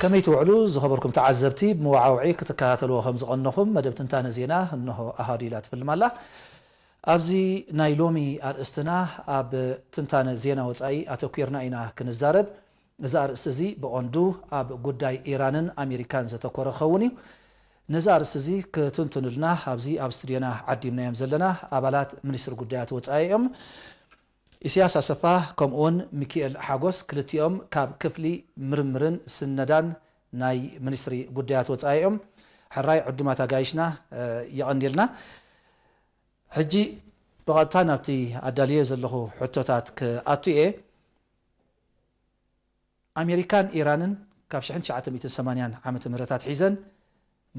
ከመይ ትውዕሉ ዝኸበርኩም ተዓዘብቲ? ብመወዓውዒ ክትከታተልዎ ከም ዝቐነኹም መደብ ትንታነ ዜና እንሆ ኣሃዱ ኢላ ትፍልም ኣላ። ኣብዚ ናይ ሎሚ ኣርእስትና ኣብ ትንታነ ዜና ወጻኢ ኣተኲርና ኢና ክንዛረብ። እዚ ኣርእስቲ እዚ ብቐንዱ ኣብ ጉዳይ ኢራንን ኣሜሪካን ዘተኮረ ክኸውን እዩ። ነዚ ኣርእስቲ እዚ ክትንትኑልና ኣብዚ ኣብ ስቱድዮና ዓዲምናዮም ዘለና ኣባላት ሚኒስትሪ ጉዳያት ወጻኢ እዮም። ኢሳያስ ኣሰፋ ከምኡውን ሚኪኤል ሓጎስ ክልቲኦም ካብ ክፍሊ ምርምርን ስነዳን ናይ ሚኒስትሪ ጉዳያት ወጻኢ እዮም። ሕራይ ዕዱማት ኣጋይሽና የቐንየልና። ሕጂ ብቐጥታ ናብቲ ኣዳልየ ዘለኹ ሕቶታት ክኣቱ እየ። ኣሜሪካን ኢራንን ካብ ሽሕን ትሽዓተ ሚእትን ሰማንያን ዓመተ ምህረታት ሒዘን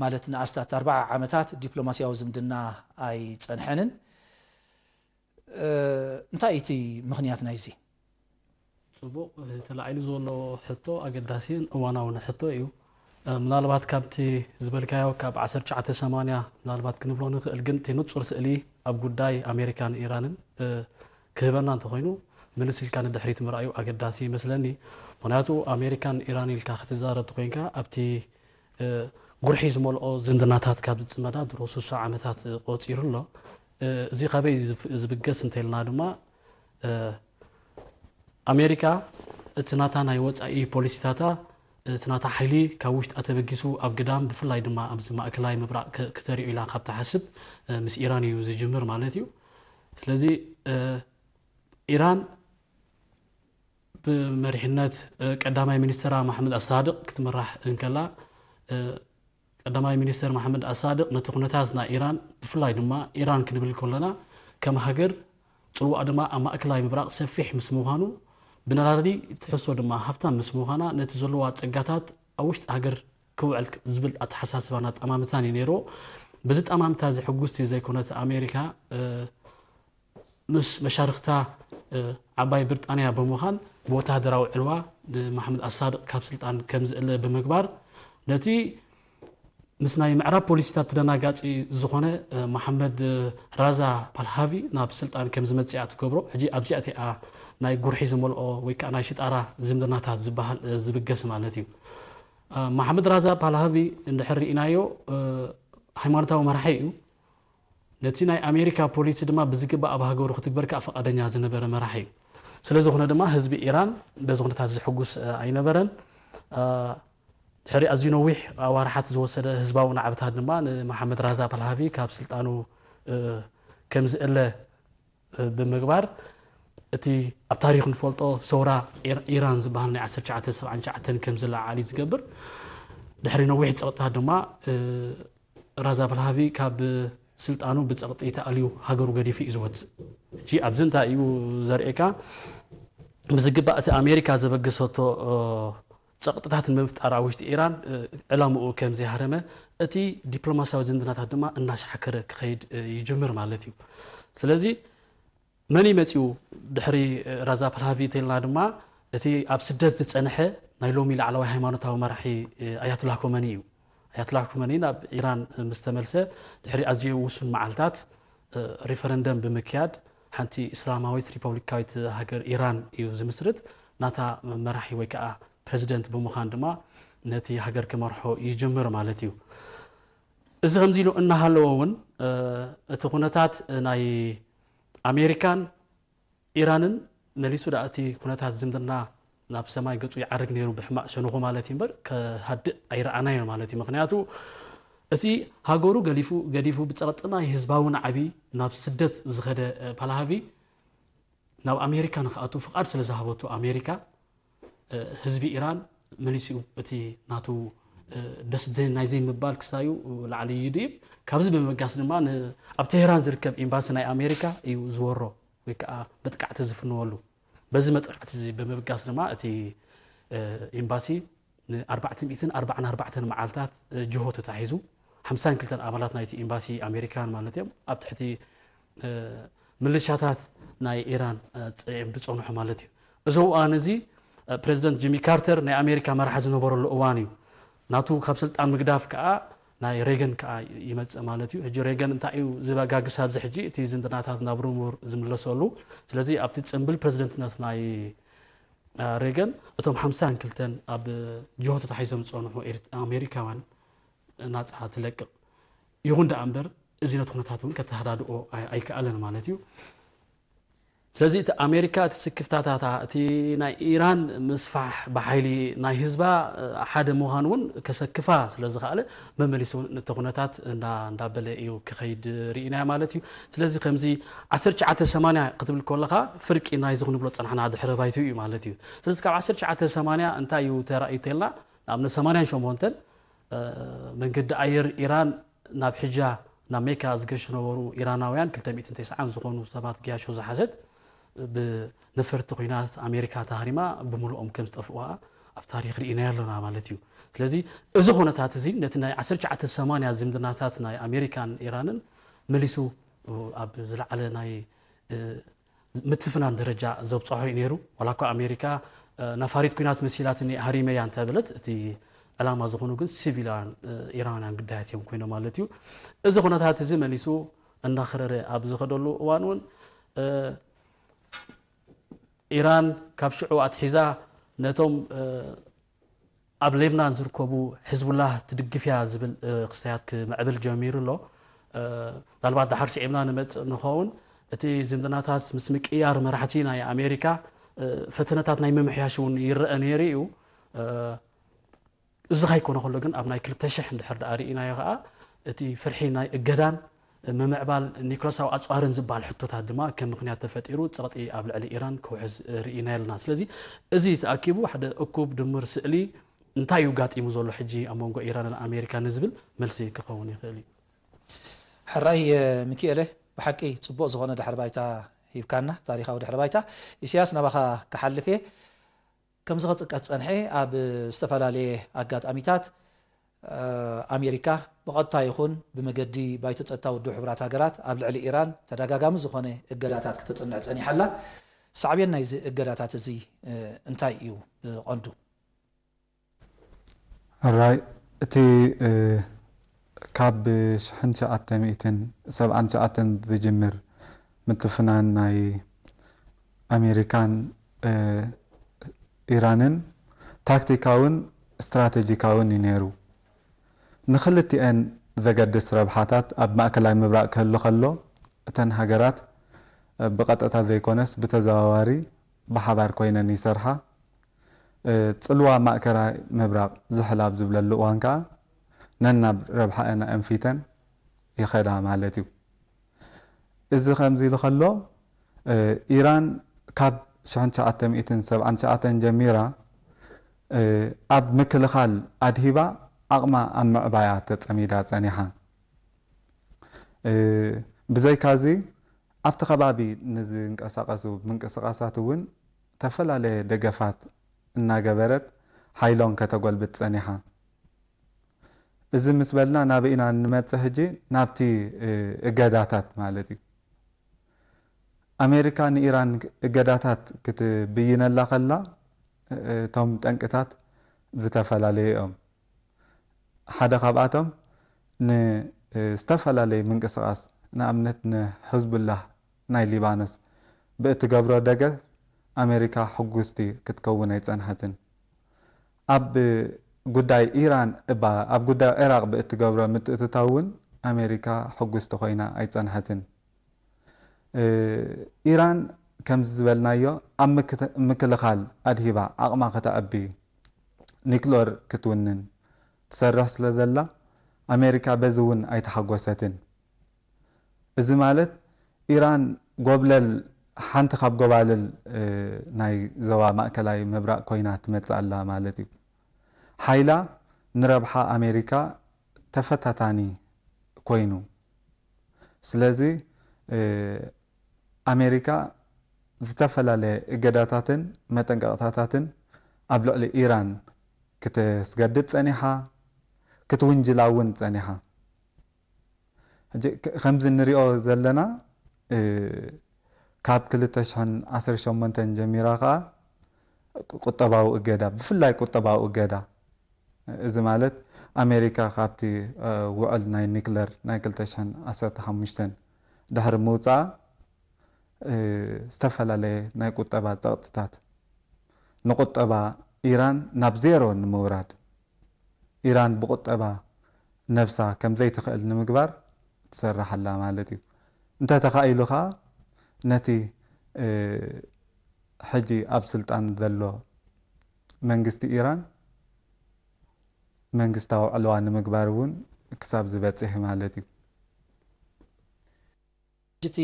ማለት ንኣስታት ኣርባዓ ዓመታት ዲፕሎማስያዊ ዝምድና ኣይጸንሐንን። እንታይ እዩ እቲ ምኽንያት ናይዚ? ጽቡቕ፣ ተላዒሉ ዘሎ ሕቶ ኣገዳሲን እዋናውን ሕቶ እዩ። ምናልባት ካብቲ ዝበልካዮ ካብ ዓሰርተ ትሽዓተ ሰማንያ ምናልባት ክንብሎ ንኽእል፣ ግን እቲ ንጹር ስእሊ ኣብ ጉዳይ ኣሜሪካን ኢራንን ክህበና እንተኾይኑ፣ ምልስ ኢልካ ንድሕሪት ምርኣዩ ኣገዳሲ ይመስለኒ። ምኽንያቱ ኣሜሪካን ኢራን ኢልካ ክትዛረብ ተኾይንካ ኣብቲ ጉርሒ ዝመልኦ ዝምድናታት ካብ ዝጽመዳ ድሮ ስሳ ዓመታት ቆጺሩ ኣሎ። እዚ ካበይ ዝብገስ እንተልና ድማ ኣሜሪካ እቲ ናታ ናይ ወጻኢ ፖሊሲታታ፣ እቲ ናታ ሓይሊ ካብ ውሽጣ ተበጊሱ ኣብ ግዳም፣ ብፍላይ ድማ ኣብዚ ማእከላይ ምብራቕ ክተሪኦ ኢላ ካብ ትሓስብ ምስ ኢራን እዩ ዝጅምር ማለት እዩ። ስለዚ ኢራን ብመሪሕነት ቀዳማይ ሚኒስትራ ማሕመድ ኣሳድቅ ክትምራሕ እንከላ፣ ቀዳማይ ሚኒስትር ማሕመድ ኣሳድቅ ነቲ ኩነታት ናይ ኢራን፣ ብፍላይ ድማ ኢራን ክንብል ከለና ከም ሃገር ጽልዋ ድማ ኣብ ማእከላይ ምብራቕ ሰፊሕ ምስ ምዃኑ፣ ብነዳዲ ትሕዝቶ ድማ ሃብታም ምስ ምዃና፣ ነቲ ዘለዋ ጸጋታት ኣብ ውሽጢ ሃገር ክውዕል ዝብል ኣተሓሳስባን ኣጠማምታን እዩ ነይርዎ። በዚ ጠማምታ እዚ ሕጉስቲ ዘይኮነት ኣሜሪካ፣ ምስ መሻርኽታ ዓባይ ብሪጣንያ ብምዃን ብወተሃደራዊ ዕልዋ ንማሕመድ ኣሳድቅ ካብ ስልጣን ከም ዝእለ ብምግባር፣ ነቲ ምስ ናይ ምዕራብ ፖሊሲታት ተደናጋጺ ዝኾነ መሓመድ ራዛ ፓልሃቪ ናብ ስልጣን ከም ዝመጽእ እያ ትገብሮ። ሕጂ ኣብዚኣ እቲኣ ናይ ጉርሒ ዝመልኦ ወይ ከዓ ናይ ሽጣራ ዝምድናታት ዝበሃል ዝብገስ ማለት እዩ። መሓመድ ራዛ ፓልሃቪ እንድሕር ርኢናዮ ሃይማኖታዊ መራሒ እዩ። ነቲ ናይ ኣሜሪካ ፖሊሲ ድማ ብዝግባእ ኣብ ሃገሩ ክትግበር ከዓ ፈቓደኛ ዝነበረ መራሒ እዩ። ስለዝኾነ ድማ ህዝቢ ኢራን በዚ ኩነታት ዝሕጉስ ኣይነበረን። ድሕሪ ኣዝዩ ነዊሕ ኣዋርሓት ዝወሰደ ህዝባዊ ናዕብታት ድማ ንመሓመድ ራዛ ፓልሃቪ ካብ ስልጣኑ ከም ዝእለ ብምግባር፣ እቲ ኣብ ታሪኽ ንፈልጦ ሰውራ ኢራን ዝበሃል ናይ ዓሰርተ ትሽዓተ ሰብዓን ትሽዓተን ከም ዝለዓል እዩ ዝገብር። ድሕሪ ነዊሕ ጸቕጥታት ድማ ራዛ ፓልሃቪ ካብ ስልጣኑ ብጸቕጢ ተኣልዩ ሃገሩ ገዲፉ እዩ ዝወጽእ። ሕጂ ኣብዚ እንታይ እዩ ዘርእየካ? ብዝግባእ እቲ ኣሜሪካ ዘበገሰቶ ጸቕጥታት ንምፍጣር ኣብ ውሽጢ ኢራን ዕላምኡ ከም ዘይሃረመ፣ እቲ ዲፕሎማስያዊ ዝምድናታት ድማ እናሻሓከረ ክኸይድ ይጅምር ማለት እዩ። ስለዚ መን እዩ መጺኡ ድሕሪ ራዛ ፓልሃቪ ተልና ድማ፣ እቲ ኣብ ስደት ዝጸንሐ ናይ ሎሚ ላዕለዋይ ሃይማኖታዊ መራሒ ኣያቱላህ ኮመኒ እዩ። ኣያቱላህ ኮመኒ ናብ ኢራን ምስ ተመልሰ፣ ድሕሪ ኣዝዩ ውሱን መዓልታት ሪፈረንደም ብምክያድ ሓንቲ እስላማዊት ሪፐብሊካዊት ሃገር ኢራን እዩ ዝምስርት። ናታ መራሒ ወይ ከዓ ፕረዚደንት ብምዃን ድማ ነቲ ሃገር ክመርሖ ይጅምር ማለት እዩ። እዚ ከምዚ ኢሉ እናሃለወ እውን እቲ ኩነታት ናይ ኣሜሪካን ኢራንን መሊሱ ደኣ እቲ ኩነታት ዝምድና ናብ ሰማይ ገጹ ይዓርግ ነይሩ ብሕማቕ ሸነኹ ማለት እዩ እምበር ክሃድእ ኣይረኣናዮን ማለት እዩ። ምኽንያቱ እቲ ሃገሩ ገሊፉ ገዲፉ ብጸቕጢ ናይ ህዝባዊ ናዕቢ ናብ ስደት ዝኸደ ፓልሃቪ ናብ ኣሜሪካ ንክኣቱ ፍቓድ ስለ ዝሃበቱ ኣሜሪካ ህዝቢ ኢራን መሊሱ እቲ ናቱ ደስ ናይ ዘይምባል ክሳዩ ላዕሊ ይድይብ። ካብዚ ብምብጋስ ድማ ኣብ ቴህራን ዝርከብ ኤምባሲ ናይ ኣሜሪካ እዩ ዝወሮ ወይ ከዓ መጥቃዕቲ ዝፍንወሉ። በዚ መጥቃዕቲ እዚ ብምብጋስ ድማ እቲ ኤምባሲ ንኣርባዕተ ሚእትን ኣርባዓን ኣርባዕተን መዓልታት ጅሆ ተታሒዙ ሓምሳን ክልተን ኣባላት ናይቲ ኤምባሲ ኣሜሪካን ማለት እዮም ኣብ ትሕቲ ምልሻታት ናይ ኢራን እዮም ዝፀንሑ ማለት እዩ። እዚ እዋን እዚ ፕሬዚደንት ጂሚ ካርተር ናይ ኣሜሪካ መራሒ ዝነበረሉ እዋን እዩ። ናቱ ካብ ስልጣን ምግዳፍ ከዓ ናይ ሬገን ከዓ ይመፅእ ማለት እዩ። ሕጂ ሬገን እንታይ እዩ ዝበጋግስ ኣብዚ ሕጂ እቲ ዝምድናታት ናብ ሩሙር ዝምለሰሉ። ስለዚ ኣብቲ ፅምብል ፕሬዚደንትነት ናይ ሬገን እቶም ሓምሳን ክልተን ኣብ ጅሆ ተታሒዞም ዝጸንሑ ኤርት-፣ ኣሜሪካውያን ናጻ ትለቅቕ። ይኹን ደኣ እምበር፣ እዚ ነቲ ኩነታት እውን ከተሃዳድኦ ኣይ-፣ ኣይከኣለን ማለት እዩ። ስለዚ እቲ ኣሜሪካ እቲ ስክፍታታታ፣ እቲ ናይ ኢራን ምስፋሕ ብሓይሊ ናይ ህዝባ፣ እ፣ ሓደ ምዃን እውን ከሰክፋ ስለ ዝኸኣለ፣ መመሊሱ እውን ነቲ ኩነታት እንዳ-፣ እንዳበለ እዩ ክኸይድ ርኢናዮ ማለት እዩ። ስለዚ ከምዚ ዓሰርተ ትሽዓተ ሰማንያ ክትብል ከለኻ፣ ፍርቂ ናይዚ ክንብሎ ጸናሕና ድሕረ ባይትኡ እዩ ማለት እዩ። ስለዚ ካብ ዓሰርተ ትሽዓተ ሰማንያ እንታይ እዩ ተራእዩ ተልና፣ ንኣብነት ሰማንያን ሸሞንተን፣ እ፣ መንገዲ ኣየር ኢራን ናብ ሕጃ፣ ናብ ሜካ ዝገሹ ነበሩ ኢራናውያን ክልተ ሚእትን ተስዓን ዝኾኑ ሰባት ገያሾ ዝሓዘት ብነፈርቲ ኲናት ኣሜሪካ ተሃሪማ ብምልኦም ከም ዝጠፍኡ ኸኣ ኣብ ታሪኽ ርኢናዮ ኣሎና ማለት እዩ። ስለዚ እዚ ኩነታት እዚ ነቲ ናይ ዓሰርተ ትሽዓተ ሰማንያ ዝምድናታት ናይ ኣሜሪካን ኢራንን መሊሱ ኣብ ዝለዓለ ናይ፣ እ፣ ምትፍናን ደረጃ ዘብጽሖ እዩ ነይሩ። ዋላ እኳ ኣሜሪካ፣ እ፣ ነፋሪት ኲናት መሲላትኒ ሃሪመያ እንተበለት፣ እቲ ዕላማ ዝኾኑ ግን ሲቪላውያን፣ እ፣ ኢራናውያን ግዳያት እዮም ኮይኖም ማለት እዩ። እዚ ኩነታት እዚ መሊሱ እናኸረረ ኣብ ዝኸደሉ እዋን እውን፣ እ፣ ኢራን ካብ ሽዑ ኣትሒዛ ነቶም፣ እ፣ ኣብ ሌብናን ዝርከቡ ሕዝቡላህ ትድግፍ እያ ዝብል፣ እ፣ ክስታያት ክምዕብል ጀሚሩ ኣሎ። እ፣ ምናልባት ድሓር ስዒብና ንመጽእ ንኸውን፣ እቲ ዝምድናታት ምስ ምቅያር መራሕቲ ናይ ኣሜሪካ፣ እ፣ ፈተነታት ናይ ምምሕያሽ እውን ይረአ ነይሩ እዩ። እ፣ እዚ ከይኮነ ከሎ ግን ኣብ ናይ ክልተ ሽሕ እንድሕር ደኣ ርኢናዮ ኸኣ እቲ ፍርሒ ናይ እገዳን ምምዕባል ኒኩለሳዊ ኣጽዋርን ዝበሃል ሕቶታት ድማ ከም ምኽንያት ተፈጢሩ ጸቕጢ ኣብ ልዕሊ ኢራን ክውሕዝ ርኢና ኣለና። ስለዚ እዚ ተኣኪቡ ሓደ እኩብ ድምር ስእሊ እንታይ እዩ ጋጢሙ ዘሎ ሕጂ ኣብ መንጎ ኢራንን ኣሜሪካን ንዝብል መልሲ ክኸውን ይኽእል እዩ። ሕራይ፣ እ፣ ሚኪኤለ፣ ብሓቂ ጽቡቕ ዝኾነ ድሕረ ባይታ ሂብካና፣ ታሪኻዊ ድሕረ ባይታ። ኢሳያስ፣ ናባኻ ክሓልፍ እየ። ከምዚ ክጥቀስ ዝጸንሐ፣ ኣብ ዝተፈላለየ ኣጋጣሚታት፣ እ፣ ኣሜሪካ ብቐጥታ ይኹን ብመገዲ ባይቶ ጸጥታ ውድብ ሕቡራት ሃገራት ኣብ ልዕሊ ኢራን ተደጋጋሚ ዝኾነ እገዳታት ክተጽንዕ ጸኒሓ ኣላ። ሳዕቤን ናይዚ እገዳታት እዚ፣ እ፣ እንታይ እዩ ብቐንዱ? ሕራይ፣ እቲ፣ እ፣ ካብ ሽሕን ትሽዓተ ሚእትን ሰብዓን ትሽዓተን ዝጅምር ምትፍናን ናይ ኣሜሪካን፣ እ፣ ኢራንን ታክቲካውን ስትራተጂካውን እዩ ነይሩ። ንኽልቲኤን ዘገድስ ረብሓታት ኣብ ማእከላይ ምብራቕ ክህሉ ከሎ፣ እተን ሃገራት፣ እ፣ ብቐጥታ ዘይኮነስ ብተዘዋዋሪ ብሓባር ኮይነን ይሰርሓ። እ፣ ጽልዋ ማእከላይ ምብራቕ ዝሕል ኣብ ዝብለሉ እዋን ከኣ ነናብ ረብሓኣን ኣንፊተን ይኸዳ ማለት እዩ። እዚ ከምዚ ኢሉ ከሎ፣ እ፣ ኢራን ካብ ሽሕን ትሽዓተ ሚእትን ሰብዓን ትሽዓተን ጀሚራ፣ እ፣ ኣብ ምክልኻል ኣድሂባ ዓቕማ ኣብ ምዕባያ ተጸሚዳ ጸኒሓ። እ፣ ብዘይካዚ ኣብቲ ከባቢ ንዝንቀሳቐሱ ምንቅስቓሳት እውን ተፈላለየ ደገፋት እናገበረት ሓይሎም ከተጎልብት ጸኒሓ። እዚ ምስ በልና ናበይ ኢና ንመጽእ ሕጂ? ናብቲ፣ እ፣ እገዳታት ማለት እዩ። ኣሜሪካ ንኢራን እገዳታት ክትብይነላ ከላ፣ እ፣ እቶም ጠንቅታት ዝተፈላለዩ እዮም። ሓደ ካብኣቶም ንዝተፈላለዩ ምንቅስቓስ፣ ንኣብነት ንሕዝቡላህ ናይ ሊባኖስ ብእትገብሮ ደገፍ ኣሜሪካ ሕጉስቲ ክትከውን ኣይጸንሐትን። ኣብ ጉዳይ ኢራን እባ፣ ኣብ ጉዳይ ዒራቕ ብእትገብሮ ምትእትታው እውን ኣሜሪካ ሕጉስቲ ኮይና ኣይጸንሐትን። እ፣ ኢራን ከምዚ ዝበልናዮ ኣብ ምክተ-፣ ምክልኻል ኣድሂባ ዓቕማ ከተዕቢ ኒክለር ክትውንን ትሰርሕ ስለ ዘላ ኣሜሪካ በዚ እውን ኣይተሓጎሰትን። እዚ ማለት ኢራን ጎብለል፣ ሓንቲ ካብ ጎባልል፣ እ፣ ናይ ዞባ ማእከላይ ምብራቕ ኮይና ትመጽእ ኣላ ማለት እዩ። ሓይላ ንረብሓ ኣሜሪካ ተፈታታኒ ኮይኑ። ስለዚ፣ እ፣ ኣሜሪካ ዝተፈላለየ እገዳታትን መጠንቀቕታታትን ኣብ ልዕሊ ኢራን ክተስገድድ ጸኒሓ፣ ክትውንጅላ እውን ጸኒሓ። ሕጂ ከ-፣ ከምዚ እንሪኦ ዘለና፣ እ፣ ካብ ክልተ ሽሕን ዓሰርተ ሸሞንተን ጀሚራ ከኣ ቁጠባዊ እገዳ፣ ብፍላይ ቁጠባዊ እገዳ፣ እዚ ማለት ኣሜሪካ ካብቲ፣ እ፣ ውዕል ናይ ኒክለር ናይ ክልተ ሽሕን ዓሰርተ ሓሙሽተን ድሕሪ ምውጻኣ፣ እ፣ ዝተፈላለየ ናይ ቁጠባ ጸቕጥታት፣ ንቁጠባ ኢራን ናብ ዜሮ ንምውራድ፣ ኢራን ብቁጠባ ነብሳ ከም ዘይትኽእል ንምግባር ትሰርሕ ኣላ ማለት እዩ። እንተተኻኢሉ ኸኣ ነቲ፣ እ፣ ሕጂ ኣብ ስልጣን ዘሎ መንግስቲ ኢራን መንግስታዊ ዕልዋ ንምግባር እውን ክሳብ ዝበጽሕ ማለት እዩ። ሕጂ እቲ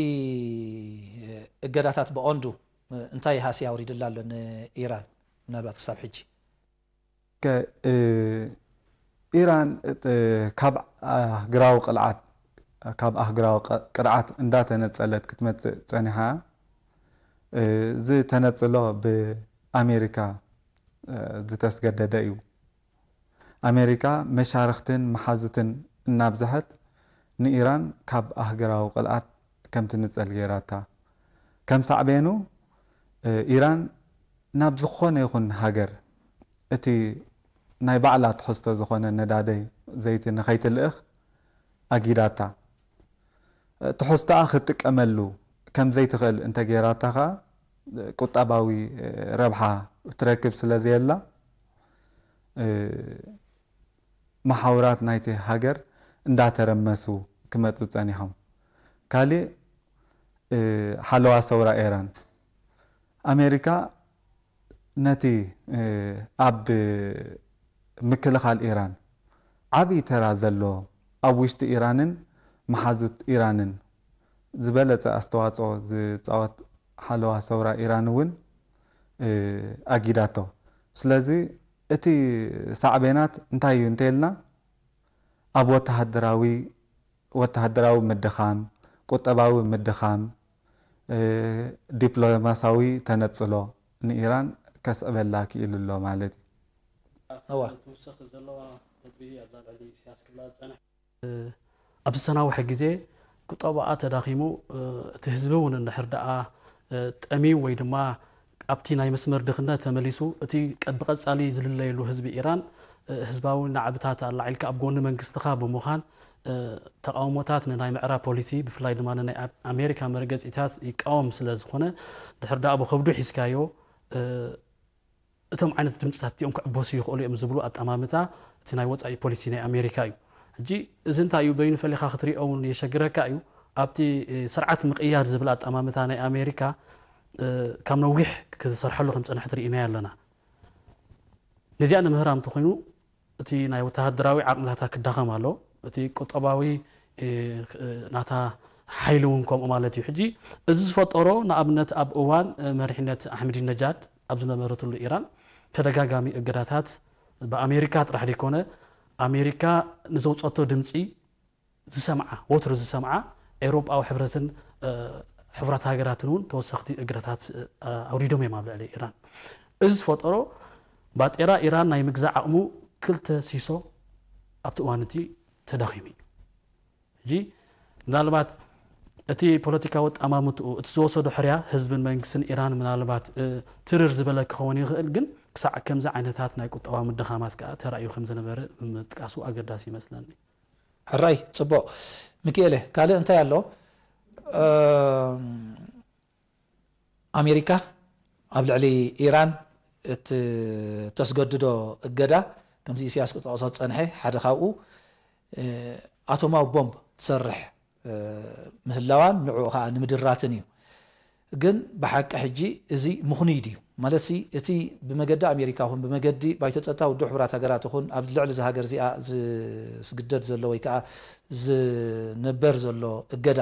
እገዳታት ብቐንዱ እንታይ ሃስያ ኣውሪድላ ኣሎ ንኢራን? ምናልባት ክሳብ ሕጂ ከ-፣ እ፣ ኢራን፣ እ፣ ካብ ኣህግራዊ ቅልዓት፣ ካብ ኣህግራዊ ቅ-፣ ቅርዓት እንዳተነጸለት ክትመጽእ ጸኒሓ። እ፣ እዚ ተነጽሎ ብኣሜሪካ፣ እ፣ ዝተስገደደ እዩ። ኣሜሪካ መሻርኽትን መሓዙትን እናብዝሐት ንኢራን ካብ ኣህግራዊ ቅልዓት ከም ትንጸል ገይራታ። ከም ሳዕቤኑ፣ እ፣ ኢራን ናብ ዝኾነ ይኹን ሃገር እቲ ናይ ባዕላ ትሕዝቶ ዝኾነ ነዳዲ ዘይቲ ንኸይትልእኽ ኣጊዳታ። ትሕዝቶኣ ክትጥቀመሉ ከም ዘይትኽእል እንተገይራታ ኸኣ ቁጠባዊ ረብሓ ትረክብ ስለ ዘየላ፣ እ፣ መሓውራት ናይቲ ሃገር እንዳተረመሱ ክመጹ ጸኒሖም። ካሊእ፣ እ፣ ሓለዋ ሰውራ ኢራን፣ ኣሜሪካ ነቲ፣ እ፣ ኣብ ምክልኻል ኢራን ዓቢ ተራ ዘሎ፣ ኣብ ውሽጢ ኢራንን መሓዙት ኢራንን ዝበለጸ ኣስተዋጽኦ ዝጻወት ሓለዋ ሰውራ ኢራን እውን፣ እ፣ ኣጊዳቶ። ስለዚ እቲ ሳዕቤናት እንታይ እዩ እንተኢልና፣ ኣብ ወተሃደራዊ፣ ወተሃደራዊ ምድኻም፣ ቁጠባዊ ምድኻም፣ እ፣ ዲፕሎማሳዊ ተነጽሎ ንኢራን ከስዕበላ ክኢሉ ኣሎ ማለት እዩ። እዋ። ትውሰኽ ዘለዋ ነጥቢ ኣብዛ ልዕሊ ኢሳያስ ክመጽ ዝጸንሐ ኣብ ዝተናውሐ ግዜ ቁጠባኣ ተዳኺሙ፣ እ፣ እቲ ህዝቢ እውን እንድሕር ደኣ፣ እ፣ ጠምዩ ወይ ድማ ኣብቲ ናይ መስመር ድኽነት ተመሊሱ፣ እቲ ቀ-፣ ብቐጻሊ ዝልለየሉ ህዝቢ ኢራን፣ እ፣ ህዝባዊ ናዕብታት ኣላዒልካ ኣብ ጎኒ መንግስትኻ ብምዃን፣ እ፣ ተቓውሞታት ንናይ ምዕራብ ፖሊሲ፣ ብፍላይ ድማ ንናይ ኣ-፣ ኣሜሪካ መርገጺታት ይቃወም ስለ ዝኾነ፣ ድሕር ደኣ ብኸብዱ ሒዝካዮ፣ እ፣ እቶም ዓይነት ድምፅታት እቲኦም ክዕበሱ ይኽእሉ እዮም ዝብሉ ኣጠማምታ እቲ ናይ ወፃኢ ፖሊሲ ናይ ኣሜሪካ እዩ። ሕጂ እዚ እንታይ እዩ በይኑ ፈሊኻ ክትሪኦ እውን የሸግረካ እዩ። ኣብቲ እ፣ ስርዓት ምቕያር ዝብል ኣጠማምታ ናይ ኣሜሪካ እ፣ ካብ ነዊሕ ክሰርሐሉ ከም ፀንሐ ትርኢናዮ ኣለና። ነዚኣ ንምህራም እንተኾይኑ እቲ ናይ ወተሃደራዊ ዓቕምታታ ክዳኸም ኣሎ፣ እቲ ቁጠባዊ እ፣ ናታ ሓይሊ እውን ከምኡ ማለት እዩ። ሕጂ እዚ ዝፈጠሮ ንኣብነት ኣብ እዋን እ፣ መሪሕነት ኣሕመዲነጃድ ኣብ ዝነበረትሉ ኢራን ተደጋጋሚ እገዳታት ብኣሜሪካ ጥራሕ ዘይኮነ ኣሜሪካ ንዘውፀቶ ድምፂ ዝሰምዓ ወትሩ ዝሰምዓ ኤውሮጳዊ ሕብረትን እ፣ ሕቡራት ሃገራትን እውን ተወሰኽቲ እገዳታት እ፣ ኣውሪዶም እዮም ኣብ ልዕሊ ኢራን። እዚ ዝፈጠሮ ባጤራ ኢራን ናይ ምግዛእ ዓቕሙ ክልተ ሲሶ ኣብቲ እዋን እቲ ተዳኺሙ እዩ። ሕጂ ምናልባት እቲ ፖለቲካዊ ኣጠማምትኡ እቲ ዝወሰዶ ሕርያ ህዝብን መንግስትን ኢራን ምናልባት እ፣ ትርር ዝበለ ክኸውን ይኽእል፣ ግን ክሳዕ ከምዚ ዓይነታት ናይ ቁጠባ ምድኻማት ከዓ ተራእዩ ከም ዝነበረ ምጥቃሱ ኣገዳሲ ይመስለኒ። ሕራይ ጽቡቕ። ሚኪኤለ ካልእ እንታይ ኣሎ? እም፣ ኣሜሪካ ኣብ ልዕሊ ኢራን እተስገድዶ እገዳ ከምዚ ኢሳያስ ክጠቕሶ ዝጸንሐ ሓደ ካብኡ እ፣ ኣቶማዊ ቦምብ ትሰርሕ እ፣ ምህላዋን ንዕኡ ከዓ ንምድራትን እዩ። ግን ብሓቂ ሕጂ እዚ ምኽኑይ ድዩ? ማለት ሲ እቲ ብመገዲ ኣሜሪካ ይኹን ብመገዲ ባይቶ ጸጥታ ውድብ ሕቡራት ሃገራት ይኹን ኣብ ልዕሊ እዛ ሃገር እዚኣ ዝስግደድ ዘሎ ወይ ከዓ ዝንበር ዘሎ እገዳ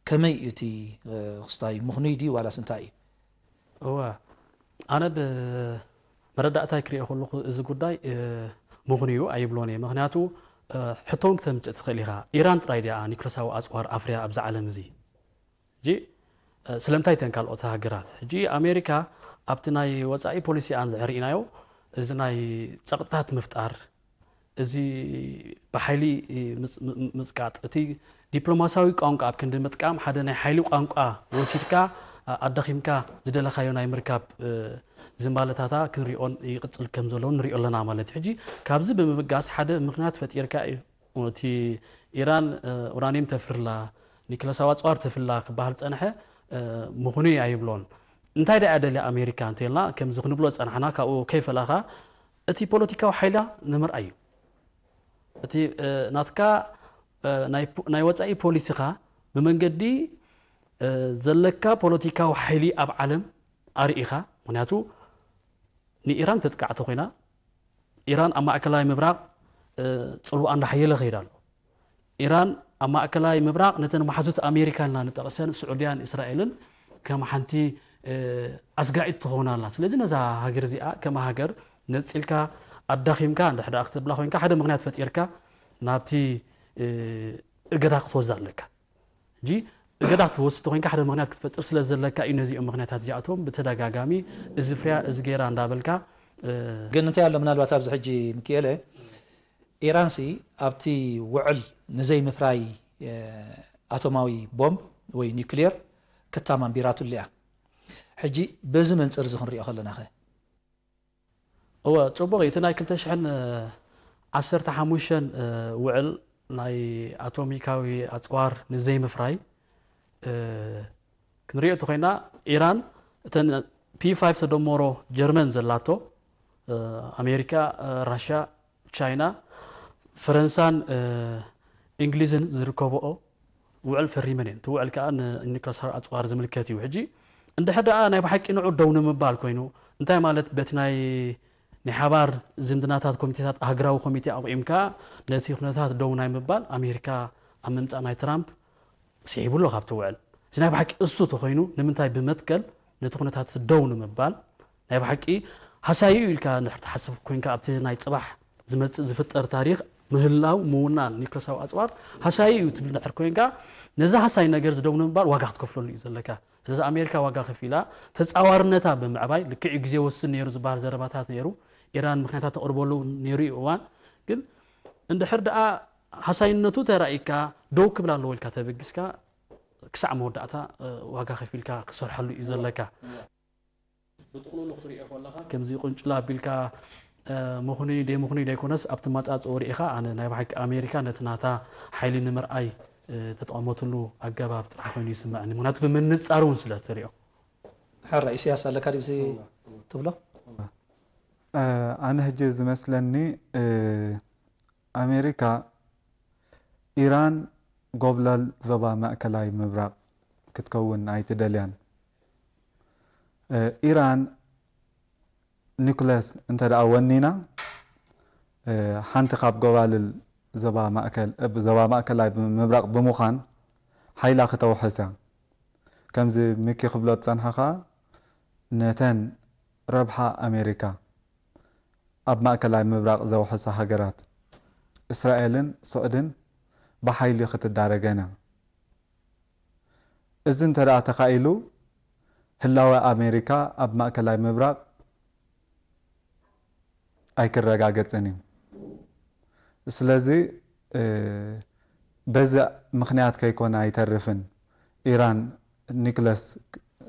ከመይ እዩ እቲ እ፣ ክስታይ ምኽኑይ ድዩ ዋላስ እንታይ እዩ? እወ ኣነ ብመረዳእታይ ክሪኦ ከለኹ እዚ ጉዳይ እ፣ ምኽኑይ እዩ ኣይብሎን እየ። ምክንያቱ እ፣ ሕቶ እውን ክተምፅእ ትኽእል ኢኻ። ኢራን ጥራይ ድያ ኒክለሳዊ ኣፅዋር ኣፍርያ ኣብዚ ዓለም እዚ? ሕጂ እ፣ ስለምንታይ እተን ካልኦት ሃገራት? ሕጂ ኣሜሪካ ኣብቲ ናይ ወፃኢ ፖሊሲኣን እንድሕር ርኢናዮ እዚ ናይ ፀቕጥታት ምፍጣር እዚ ብሓይሊ ምጽ- ም- ምጽቃጥ እቲ ዲፕሎማሲያዊ ቋንቋ ኣብ ክንዲ ምጥቃም ሓደ ናይ ሓይሊ ቋንቋ ወሲድካ ኣ- ኣዳኺምካ ዝደለኻዮ ናይ ምርካብ እ፣ ዝንባለታታ ክንሪኦን ይቕጽል ከም ዘሎ ንሪኦ ኣለና ማለት እዩ። ሕጂ ካብዚ ብምብጋስ ሓደ ምኽንያት ፈጢርካ እዩ እቲ ኢራን እ፣ ኡራኒየም ተፍርላ ኒክለሳዊ ኣጽዋር ተፍላ ክበሃል ጸንሐ እ፣ ምኹኑይ ኣይብሎን። እንታይ ደኣ ደልያ ኣሜሪካ እንተልና፣ ከምዚ ክንብሎ ዝጸናሕና፣ ካብኡ ከይፈላኻ፣ እቲ ፖለቲካዊ ሓይላ ንምርኣይ እዩ። እቲ፣ እ፣ ናትካ፣ እ፣ ናይ ፖ-፣ ናይ ወጻኢ ፖሊሲኻ ብመንገዲ፣ እ፣ ዘለካ ፖለቲካዊ ሓይሊ ኣብ ዓለም ኣርኢኻ። ምኽንያቱ ንኢራን ተጥቃዕ ተኾይና፣ ኢራን ኣብ ማእከላይ ምብራቕ፣ እ፣ ጽልዋ እንዳሓየለ ከይዳ ኣሎ። ኢራን ኣብ ማእከላይ ምብራቕ ነተን መሓዙት ኣሜሪካ ኢልና ንጠቕሰን፣ ስዑድያን እስራኤልን ከም ሓንቲ፣ እ፣ ኣስጋኢት ትኸውን ኣላ። ስለዚ ነዛ ሃገር እዚኣ ከም ሃገር ነጺልካ ኣዳኺምካ እንድሕር ደኣ ክትብላ ኮይንካ፣ ሓደ ምኽንያት ፈጢርካ ናብቲ፣ እ፣ እገዳ ክትወስድ ኣለካ። ሕጂ እገዳ ክትወስድ ተኾይንካ ሓደ ምኽንያት ክትፈጥር ስለ ዘለካ እዩ ነዚኦም ምኽንያታት እዚኣቶም ብተደጋጋሚ እዚ ፍርያ፣ እዚ ጌራ እንዳበልካ፣ እ፣ ግን እንታይ ኣሎ ምናልባት ኣብዚ ሕጂ ምክኤለ፣ ኢራንሲ ኣብቲ ውዕል ንዘይምፍራይ፣ እ፣ ኣቶማዊ ቦምብ ወይ ኒውክሊየር ክታም ኣንቢራትሉ እያ። ሕጂ በዚ መንጽር እዚ ክንሪኦ ከለና ኸ? እወ፣ ጽቡቕ እዩ። እቲ ናይ ክልተ ሽሕን ዓሰርተ ሓሙሽተን፣ እ፣ ውዕል ናይ ኣቶሚካዊ ኣጽዋር ንዘይምፍራይ፣ እ፣ ክንሪኦ እንተኾይና፣ ኢራን እተን ፒ ፋይቭ ተደመሮ ጀርመን ዘላቶ፣ እ፣ ኣሜሪካ፣ እ፣ ራሻ፣ ቻይና፣ ፈረንሳን፣ እ፣ እንግሊዝን ዝርከብኦ ውዕል ፈሪመን እየን። እቲ ውዕል ከኣ ንኒውክለሳዊ ኣጽዋር ዝምልከት እዩ። ሕጂ እንድሕር ደኣ ናይ ብሓቂ ንዑ ደው ንምባል ኮይኑ፣ እንታይ ማለት በቲ ናይ ናይ ሓባር ዝምድናታት ኮሚቴታት ኣህግራዊ ኮሚቴ ኣቑምካ ነቲ ኩነታት ደው ናይ ምባል ኣሜሪካ ኣብ ምምጻእ ናይ ትራምፕ ስሒቡ ኣሎ ካብቲ ውዕል። እዚ ናይ ብሓቂ እሱ ተኾይኑ ንምንታይ ብመትከል ነቲ ኩነታት ደው ንምባል ናይ ብሓቂ ሃሳዩ ኢልካ እንድሕር ትሓስብ ኮይንካ ኣብቲ ናይ ጽባሕ ዝመጽእ ዝፍጠር ታሪኽ ምህላው ምውናን ኒውክለሳዊ ኣጽዋር ሃሳዩ እዩ ትብል እንድሕር ኮይንካ ነዚ ሃሳይ ነገር እዚ ደው ንምባል ዋጋ ክትከፍለሉ እዩ ዘለካ። ስለዚ ኣሜሪካ ዋጋ ከፊላ ተጻዋርነታ ብምዕባይ ልክዕ እዩ ግዜ ወስን ነይሩ ዝበሃል ዘረባታት ነይሩ። ኢራን ምኽንያታት ተቕርበሉ ነይሩ እዩ እዋን። ግን እንድሕር ደኣ ሃሳይነቱ ተራኢካ ደው ክብል ኣለዎ ኢልካ ተበጊስካ ክሳዕ መወዳእታ፣ እ፣ ዋጋ ከፊልካ ክሰርሐሉ እዩ ዘለካ። ብጥቕሉሉ ክትሪኦ ከለኻ ከምዚ ቁንጭላ ኣቢልካ፣ እ፣ ምኹኑይ ደይምኹኑይ ደይኮነስ ኣብቲ ማጻጽኦ ርኢኻ ኣነ ናይ ብሓቂ ኣሜሪካ ነቲ ናታ ሓይሊ ንምርኣይ፣ እ፣ ተጠቐመትሉ ኣገባብ ጥራሕ ኮይኑ ይስምዐኒ። ምኽንያቱ ብምንጻር እውን ስለ ትሪኦ። ሕራ ኢሳያስ ኣለካ ድዩ እዚ ትብሎ? እ፣ ኣነ ሕጂ ዝመስለኒ፣ እ፣ ኣሜሪካ ኢራን ጎብለል ዞባ ማእከላይ ምብራቕ ክትከውን ኣይትደልያን። እ፣ ኢራን ኒኩለስ እንተ ደኣ ወኒና፣ እ፣ ሓንቲ ካብ ጎባልል ዞባ ማእከል፣ እ፣ ዞባ ማእከላይ ምብራቕ ብምዃን ሓይላ ክተውሕስ እያ። ከምዚ ሚኪ ክብሎ ዝጸንሐ ኸኣ፣ ነተን ረብሓ ኣሜሪካ ኣብ ማእከላይ ምብራቕ ዘውሕሳ ሃገራት እስራኤልን ስዑድን ብሓይሊ ክትዳረገን እያ። እዚ እንተ ደኣ ተኻኢሉ፣ ህላወ ኣሜሪካ ኣብ ማእከላይ ምብራቕ ኣይክረጋገጽን እዩ። ስለዚ፣ እ፣ በዚ ምኽንያት ከይኮነ ኣይተርፍን ኢራን ኒክለስ-፣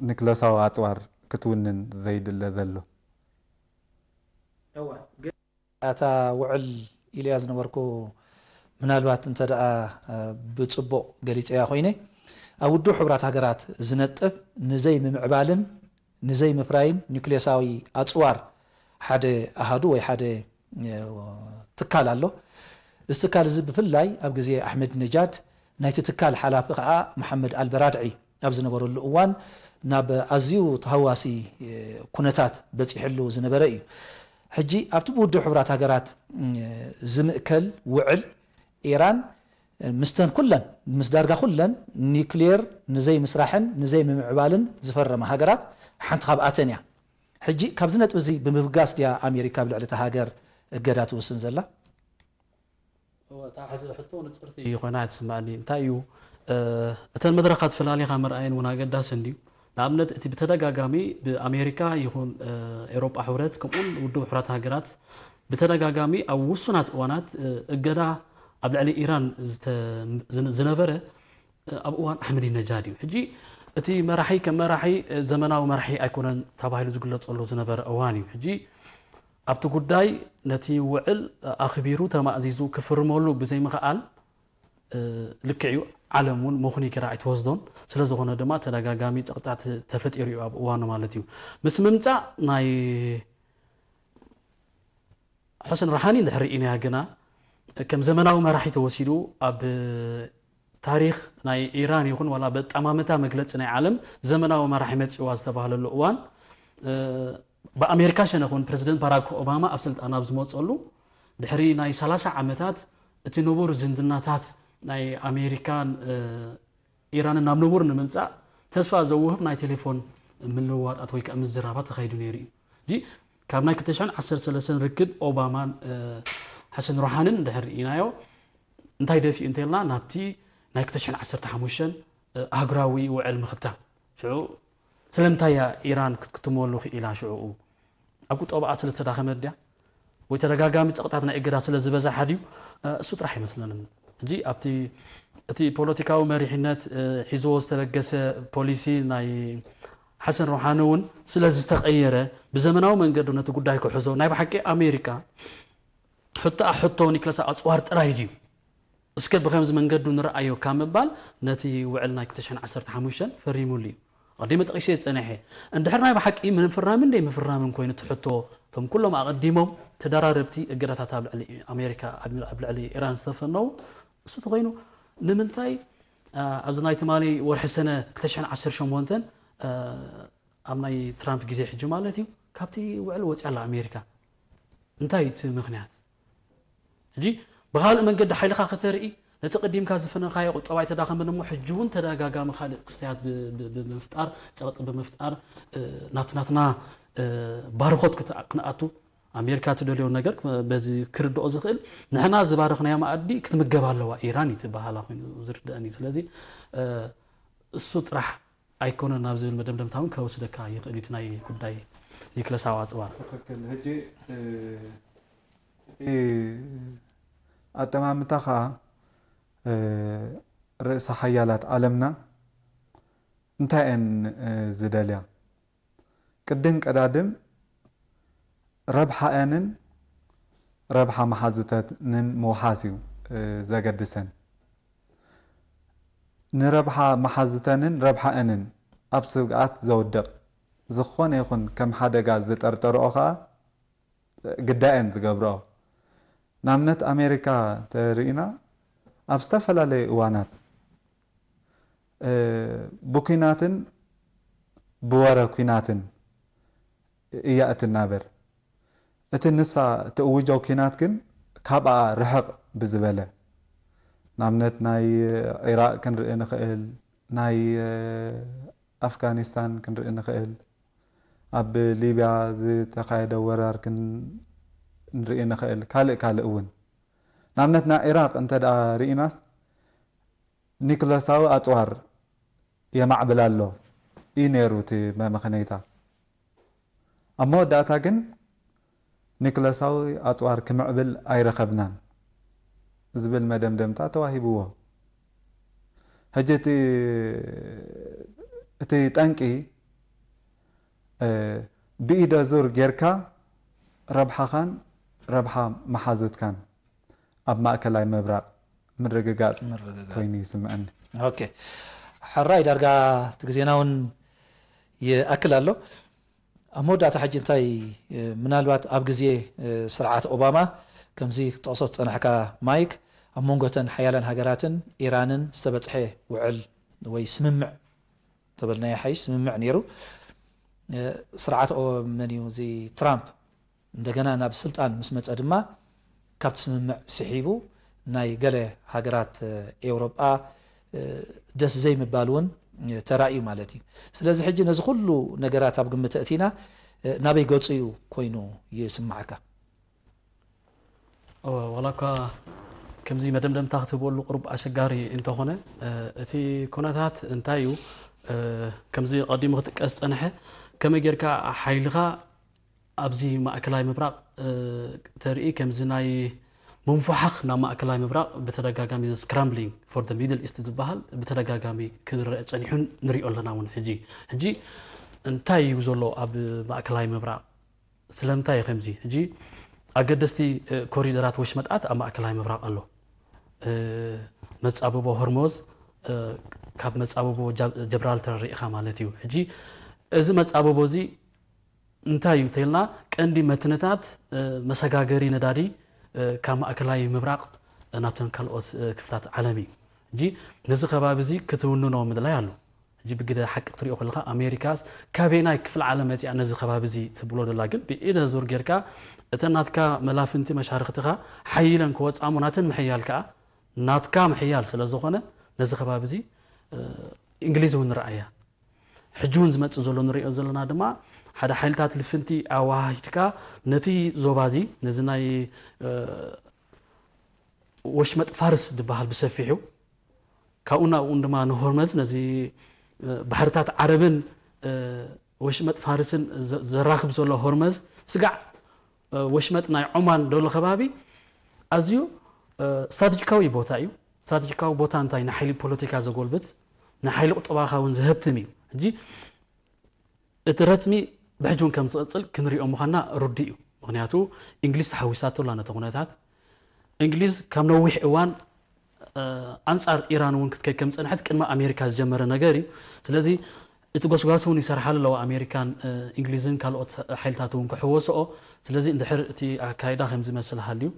ኒክለሳዊ ኣጽዋር ክትውንን ዘይድለ ዘሎ። እዋ፣ ግን ኣታ ውዕል ኢለያ ዝነበርኩ፣ ምናልባት እንተ ደኣ፣ እ፣ ብጽቡቕ ገሊጸያ ኮይነ፣ ኣብ ውድብ ሕቡራት ሃገራት ዝነጥፍ ንዘይምምዕባልን ንዘይምፍራይን ኒውክሌሳዊ ኣጽዋር ሓደ ኣሃዱ ወይ ሓደ፣ እ፣ ትካል ኣሎ። እዚ ትካል እዚ ብፍላይ ኣብ ግዜ ኣሕመድ ነጃድ ናይቲ ትካል ሓላፊ ከኣ መሓመድ ኣልበራድዒ ኣብ ዝነበረሉ እዋን ናብ ኣዝዩ ተሃዋሲ፣ እ፣ ኩነታት በጺሕሉ ዝነበረ እዩ። ሕጂ ኣብቲ ብውድብ ሕቡራት ሃገራት፣ እ፣ ዝምእከል ውዕል ኢራን፣ እ፣ ምስተን ኩለን፣ ምስ ዳርጋ ኩለን ኒውክሌር ንዘይምስራሕን ንዘይምምዕባልን ዝፈረማ ሃገራት ሓንቲ ካብኣተን እያ። ሕጂ ካብዚ ነጥቢ እዚ ብምብጋስ ድያ ኣሜሪካ ኣብ ልዕሊ እታ ሃገር እገዳ ትውስን ዘላ? እወ፣ እታ ሕዚ ሕቶ ንጽርቲ ኮይና እያ ትስምዓኒ። እንታይ እዩ፣ እ፣ እተን መድረኻት ፈላሊኻ ምርኣየን እውን ኣገዳሲ እንድዩ። ንኣብነት፣ እቲ ብተደጋጋሚ ብኣሜሪካ ይኹን፣ እ፣ ኤውሮጳ ሕብረት፣ ከምኡውን ውድብ ሕቡራት ሃገራት ብተደጋጋሚ ኣብ ውሱናት እዋናት፣ እ፣ እገዳ ኣብ ልዕሊ ኢራን ዝተ-፣ ዝን-፣ ዝነበረ፣ እ፣ ኣብ እዋን ኣሕመዲነጃድ እዩ። ሕጂ እቲ መራሒ ከም መራሒ፣ እ፣ ዘመናዊ መራሒ ኣይኮነን ተባሂሉ ዝግለጸሉ ዝነበረ እዋን እዩ። ሕጂ ኣብቲ ጉዳይ ነቲ ውዕል ኣኽቢሩ ተማእዚዙ ክፍርመሉ ብዘይምኽኣል፣ እ፣ ልክዕ እዩ፣ ዓለም እውን መኹኒ ጌራ ኣይትወስዶን። ስለ ዝኾነ ድማ ተደጋጋሚ ጸቕጣት ተፈጢሩ እዩ ኣብ እዋኑ ማለት እዩ። ምስ ምምጻእ ናይ ሑሰን ሩሓኒ እንድሕር ርኢናያ ግና፣ ከም ዘመናዊ መራሒ ተወሲዱ ኣብ ታሪኽ ናይ ኢራን ይኹን ዋላ በጣማምታ መግለጺ ናይ ዓለም ዘመናዊ መራሒ መጺዋ ዝተባህለሉ እዋን፣ እ፣ ብኣሜሪካ ሸነኽ እውን ፕረዚደንት ባራክ ኦባማ ኣብ ስልጣን ኣብ ዝመጸሉ ድሕሪ ናይ ሰላሳ ዓመታት እቲ ንቡር ዝምድናታት ናይ ኣሜሪካን፣ እ፣ ኢራንን ናብ ንቡር ንምምጻእ ተስፋ ዘውህብ ናይ ቴሌፎን ምልውዋጣት ወይ ከኣ ምዝራባት ተኻይዱ ነይሩ እዩ። እዚ ካብ ናይ ክልተ ሽሕን ዓሰርተ ሰለስተን ርክብ ኦባማን፣ እ፣ ሓሰን ሩሓንን እንድሕር ርኢናዮ፣ እንታይ ደፊኡ እንተልና ናብቲ ናይ ክልተ ሽሕን ዓሰርተ ሓሙሽተን፣ እ፣ ኣህጉራዊ ውዕል ምኽታል። ሽዑ ስለምንታይ እያ ኢራን ክት-፣ ክትመሉ ክኢላ ሽዑኡ? ኣብ ቁጠባኣ ስለ ዝተዳኸመት ድያ? ወይ ተደጋጋሚ ጸቕጣት ናይ እገዳ ስለ ዝበዛሓ ድዩ? እ፣ እሱ ጥራሕ ኣይመስለንን። ሕጂ ኣብቲ፣ እቲ ፖለቲካዊ መሪሕነት፣ እ፣ ሒዝዎ ዝተበገሰ ፖሊሲ ናይ ሓሰን ሩሓኒ እውን ስለ ዝተቐየረ፣ ብዘመናዊ መንገዲ ነቲ ጉዳይ ክሕዞ፣ ናይ ብሓቂ ኣሜሪካ ሕቶኣ ሕቶ ኒክለስ ኣጽዋር ጥራይ ድዩ? እስከ ብኸምዚ መንገዱ ንርኣዮ ካብ ምባል ነቲ ውዕል ናይ ክልተ ሽሕን ዓሰርተ ሓሙሽተን ፈሪሙሉ እዩ። ኣቐዲመ ጠቒሰ ዝጸንሐ። እንድሕር ናይ ብሓቂ ምፍራምን ደይ ምፍራምን ኮይኑ እቲ ሕቶ፣ እቶም ኩሎም ኣቐዲሞም ተደራረብቲ እገዳታት ኣብ ልዕሊ ኣሜሪካ፣ ኣብ፣ ኣብ ልዕሊ ኢራን ዝተፈነዉ፣ እሱ ተኾይኑ ንምንታይ፣ አ፣ ኣብዚ ናይ ትማሊ ወርሒ ሰነ ክልተ ሽሕን ዓሰርተ ሸሞንተን፣ አ፣ ኣብ ናይ ትራምፕ ግዜ ሕጂ ማለት እዩ፣ ካብቲ ውዕል ወጽያ ኣላ ኣሜሪካ? እንታይ እዩ እቲ ምኽንያት? ሕጂ ብኻልእ መንገዲ ሓይልኻ ከተርኢ፣ ነቲ ቅዲምካ ዝፈነኻዮ ቁጠባ ኣይተዳኸመን እሞ፣ ሕጂ እውን ተደጋጋሚ ካልእ ክስተያት ብ-፣ ብ-፣ ብ-፣ ብምፍጣር፣ ጸቕጢ ብምፍጣር፣ እ፣ ናብቲ ናትና፣ እ፣ ባርኾት ክተ-፣ ክንኣቱ ኣሜሪካ ትደልዮ ነገር በዚ ክርድኦ ዝኽእል፣ ንሕና ዝባረኽናዮ መኣዲ ክትምገብ ኣለዋ ኢራን እዩ እቲ በሃላ ኮይኑ ዝርድአኒ እዩ። ስለዚ፣ እ፣ እሱ ጥራሕ ኣይኮነን ናብ ዝብል መደምደምታ እውን ከወስደካ ይኽእል እዩ፣ እቲ ናይ ጉዳይ ኒክለሳዊ ኣጽዋር። ትኽክል። ሕጂ፣ እ፣ እቲ ኣጠማምታ ኸኣ፣ እ፣ ርእሰ ሓያላት ዓለምና እንታይ እየን፣ እ፣ ዝደልያ? ቅድም ቀዳድም ረብሓኣንን ረብሓ መሓዙተንን ምውሓስ እዩ፣ እ፣ ዘገድሰን። ንረብሓ መሓዙተንን ረብሓኣንን ኣብ ስግኣት ዘውድቕ ዝኾነ ይኹን ከም ሓደጋ ዝጠርጠርኦ ኸኣ ግዳየን ዝገብርኦ። ንኣብነት ኣሜሪካ ተርኢና ኣብ ዝተፈላለዩ እዋናት፣ እ፣ ብኲናትን ብወረ ኲናትን እያ እትናበር። እቲ ንሳ ትእውጆ ኲናት ግን ካብኣ ርሕቕ ብዝበለ፣ ንኣብነት ናይ ዒራቕ ክንርኢ ንኽእል፣ ናይ፣ እ፣ ኣፍጋኒስታን ክንርኢ ንኽእል፣ ኣብ ሊብያ ዝተኻየደ ወራር ክን-፣ ክንርኢ ንኽእል፣ ካልእ ካልእ እውን። ንኣብነት ናይ ዒራቕ እንተ ደኣ ርኢናስ ኒክለሳዊ ኣጽዋር የማዕብል ኣሎ እዩ ነይሩ እቲ መመኽነይታ። ኣብ መወዳእታ ግን ኒክለሳዊ ኣጽዋር ክምዕብል ኣይረኸብናን ዝብል መደምደምታ ተዋሂብዎ። ሕጂ እቲ፣ እቲ ጠንቂ፣ እ፣ ብኢደ ዙር ጌርካ ረብሓኻን ረብሓ መሓዙትካን ኣብ ማእከላይ ምብራቕ ምርግጋጽ ምርግጋጽ። ኮይኑ ይስምዐኒ። ኦኬ። ሕራይ ዳርጋ እቲ ግዜና እውን ይኣክል ኣሎ። ኣብ መወዳእታ ሕጂ እንታይ፣ እ፣ ምናልባት ኣብ ግዜ፣ እ፣ ስርዓት ኦባማ ከምዚ ክትጠቕሶ ዝጸናሕካ ማይክ፣ ኣብ መንጎ እተን ሓያላን ሃገራትን ኢራንን ዝተበጽሐ ውዕል ወይ ስምምዕ ተበልናዮ ሓይሽ ስምምዕ ነይሩ። እ፣ ስርዓት ኦ-፣ መን እዩ እዚ ትራምፕ እንደገና ናብ ስልጣን ምስ መጸ ድማ ካብቲ ስምምዕ ስሒቡ ናይ ገለ ሃገራት፣ እ፣ ኤውሮጳ፣ እ፣ ደስ ዘይምባል እውን፣ እ፣ ተራእዩ ማለት እዩ። ስለዚ ሕጂ ነዚ ኩሉ ነገራት ኣብ ግምት ኣእቲና፣ እ፣ ናበይ ገጹ እዩ ኮይኑ ይስምዓካ? እወ፣ ዋላ እኳ ከምዚ መደምደምታ ክትህበሉ ቁሩብ ኣሸጋሪ እንተኾነ፣ እ፣ እቲ ኩነታት እንታይ እዩ? እ፣ ከምዚ ቀዲሙ ክጥቀስ ዝጸንሐ፣ ከመይ ጌርካ ሓይልኻ ኣብዚ ማእከላይ ምብራቕ፣ እ፣ ተርኢ፣ ከምዚ ናይ ምንፉሓኽ ናብ ማእከላይ ምብራቕ ብተደጋጋሚ፣ እዚ scrambling for the Middle East ዝበሃል ብተደጋጋሚ ክረአ ጸኒሑን ንሪኦ ኣለና እውን። ሕጂ፣ ሕጂ እንታይ እዩ ዘሎ ኣብ ማእከላይ ምብራቕ? ስለምንታይ እዩ ከምዚ? ሕጂ ኣገደስቲ፣ እ፣ ኮሪደራት ወሽመጣት ኣብ ማእከላይ ምብራቕ ኣሎ። እ፣ መጻብቦ ሆርሞዝ፣ እ፣ ካብ መጻብቦ ጃ-፣ ጀብራልተር ርኢኻ ማለት እዩ። ሕጂ እዚ መጻብቦ እዚ እንታይ እዩ ተልና፣ ቀንዲ መትንታት፣ እ፣ መሰጋገሪ ነዳዲ፣ እ፣ ካብ ማእከላይ ምብራቕ፣ እ፣ ናብተን ካልኦት፣ እ፣ ክፍልታት ዓለም እዩ። ሕጂ ነዚ ከባቢ እዚ ክትውንኖ ምድላይ ኣሎ። ሕጂ ብግደ ሓቂ ክትሪኦ ከለኻ፣ ኣሜሪካስ ካበየናይ ክፍለ ዓለም መጺኣ ነዚ ከባቢ እዚ ትብሎ ደላ? ግን ብኢደ ዙር ጌርካ፣ እተን ናትካ መላፍንቲ መሻርኽትኻ ሓይለን ክወጻሞ፣ ናተን ምሕያል ከኣ ናትካ ምሕያል ስለ ዝኾነ፣ ነዚ ከባቢ እዚ፣ እ፣ እንግሊዝ እውን ንረኣያ። ሕጂ እውን ዝመጽእ ዘሎ ንሪኦ ዘለና ድማ፣ ሓደ ሓይልታት ልፍንቲ ኣዋሃሂድካ ነቲ ዞባ እዚ፣ ነዚ ናይ፣ እ፣ ወሽመጥ ፋርስ ዝበሃል ብሰፊሑ፣ ካብኡ ናብኡን ድማ ንሆርመዝ፣ ነዚ፣ እ፣ ባሕርታት ዓረብን፣ እ፣ ወሽመጥ ፋርስን ዘ-፣ ዘራኽብ ዘሎ ሆርመዝ፣ ስጋዕ፣ እ፣ ወሽመጥ ናይ ዖማን ዘሎ ከባቢ ኣዝዩ፣ እ፣ ስትራተጂካዊ ቦታ እዩ። ስትራተጂካዊ ቦታ እንታይ? ንሓይሊ ፖለቲካ ዘጎልብት፣ ንሓይሊ ቁጠባኻ እውን ዘህብትም እዩ። ሕጂ እቲ ረጽሚ ብሕጂ እውን ከም ዝቕጽል ክንሪኦ ምዃንና ርዱእ እዩ። ምኽንያቱ እንግሊዝ ተሓዊሳቶ ኣላ ነቲ ኩነታት። እንግሊዝ ካብ ነዊሕ እዋን፣ እ፣ ኣንጻር ኢራን እውን ክትከይድ ከም ዝጸንሐት ቅድሚ ኣሜሪካ ዝጀመረ ነገር እዩ። ስለዚ እቲ ጎስጓስ እውን ይሰርሓሉ ኣለዋ ኣሜሪካን፣ እ፣ እንግሊዝን ካልኦት ሓይልታት እውን ክሕወስኦ። ስለዚ እንድሕር እቲ ኣካይዳ ከም ዝመስል ሃልዩ፣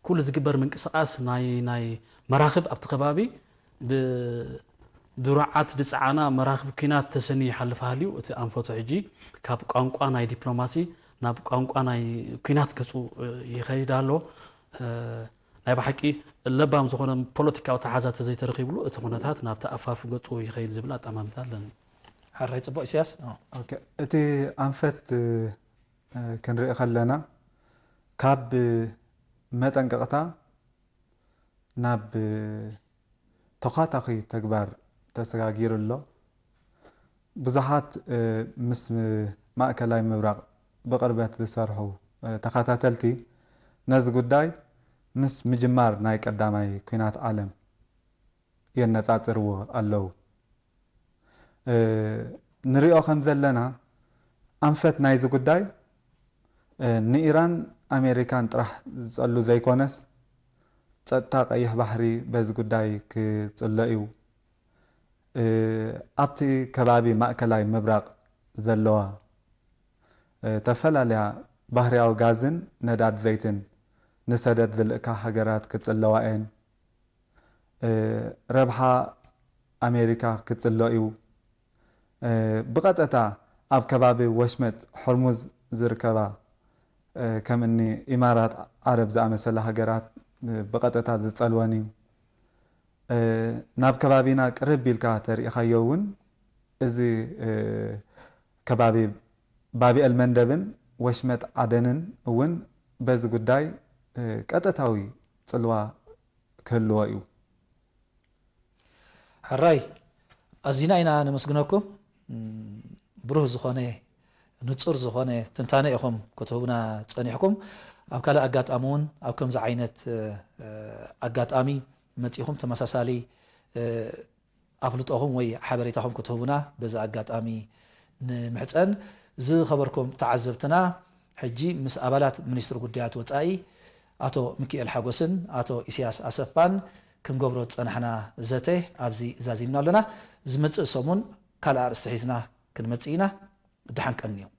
ኩሉ ዝግበር ምንቅስቓስ ናይ፣ ናይ መራኽብ ኣብቲ ከባቢ ብ-፣ ድሩዓት ድጽዓና መራኽብ ኲናት ተሰንዩ ይሓልፍ ሃልዩ፣ እቲ ኣንፈቱ ሕጂ ካብ ቋንቋ ናይ ዲፕሎማሲ ናብ ቋንቋ ናይ ኲናት ገጹ፣ እ፣ ይኸይድ ኣሎ። እ፣ ናይ ብሓቂ ለባም ዝኾነ ፖለቲካዊ ተሓዛ ተዘይተረኺብሉ፣ እቲ ኩነታት ናብቲ ኣፋፍ ገጹ ይኸይድ ዝብል ኣጠማምታ ኣለኒ። ሕራይ ጽቡቕ ኢሳያስ። ኦ። ኦኬ፣ እቲ ኣንፈት፣ እ፣ ክንርኢ ከለና፣ ካብ መጠንቀቕታ ናብ ተዃታኺ ተግባር ተሰጋጊሩ ኣሎ። ብዙሓት፣ እ፣ ምስ ማእከላይ ምብራቕ ብቕርበት ዝሰርሑ፣ እ፣ ተኸታተልቲ ነዚ ጉዳይ ምስ ምጅማር ናይ ቀዳማይ ኲናት ዓለም የነጻጽርዎ ኣለዉ። እ፣ ንሪኦ ከም ዘለና፣ ኣንፈት ናይዚ ጉዳይ፣ እ፣ ንኢራን ኣሜሪካን ጥራሕ ዝጸሉ ዘይኮነስ፣ ጸጥታ ቀይሕ ባሕሪ በዚ ጉዳይ ክጽሎ እዩ። እ፣ ኣብቲ ከባቢ ማእከላይ ምብራቕ ዘለዋ፣ እ፣ ተፈላለያ ባህርያዊ ጋዝን ነዳድ ዘይትን ንሰደድ ዝልእካ ሃገራት ክጽለዋ እየን። እ፣ ረብሓ ኣሜሪካ ክጽሎ እዩ። እ፣ ብቐጥታ ኣብ ከባቢ ወሽመጥ ሆርሙዝ ዝርከባ፣ እ፣ ከም እኒ ኢማራት ዓረብ ዝኣመሰላ ሃገራት፣ እ፣ ብቐጥታ ዝጸልወን እዩ። እ፣ ናብ ከባቢና ቅርብ ኢልካ ተሪኢኻዮ እውን፣ እዚ፣ እ፣ ከባቢ ባብኤል መንደብን ወሽመጥ ዓደንን እውን በዚ ጉዳይ፣ እ፣ ቀጥታዊ ጽልዋ ክህልዎ እዩ። ሕራይ፣ ኣዚና ኢና ነመስግነኩም። እም፣ ብሩህ ዝኾነ፣ ንጹር ዝኾነ ትንታነ ኢኹም ክትህቡና ጸኒሕኩም። ኣብ ካልእ ኣጋጣሚ እውን ኣብ ከምዚ ዓይነት፣ እ፣ እ፣ ኣጋጣሚ መጺኹም ተመሳሳሊ፣ እ፣ ኣፍልጦኹም ወይ ሓበሬታኹም ክትህቡና በዚ ኣጋጣሚ ንምሕጸን። ዝኸበርኩም ተዓዘብትና፣ ሕጂ ምስ ኣባላት ሚኒስትሪ ጉዳያት ወጻኢ ኣቶ ሚኪኤል ሓጎስን ኣቶ ኢሳያስ ኣሰፋን ክንገብሮ ዝጸናሕና ዘተ ኣብዚ ዛዚምና ኣለና። ዝመጽእ ሰሙን ካልእ ኣርእስቲ ሒዝና ክንመጽእ ኢና። ደሓን ቀንዩ።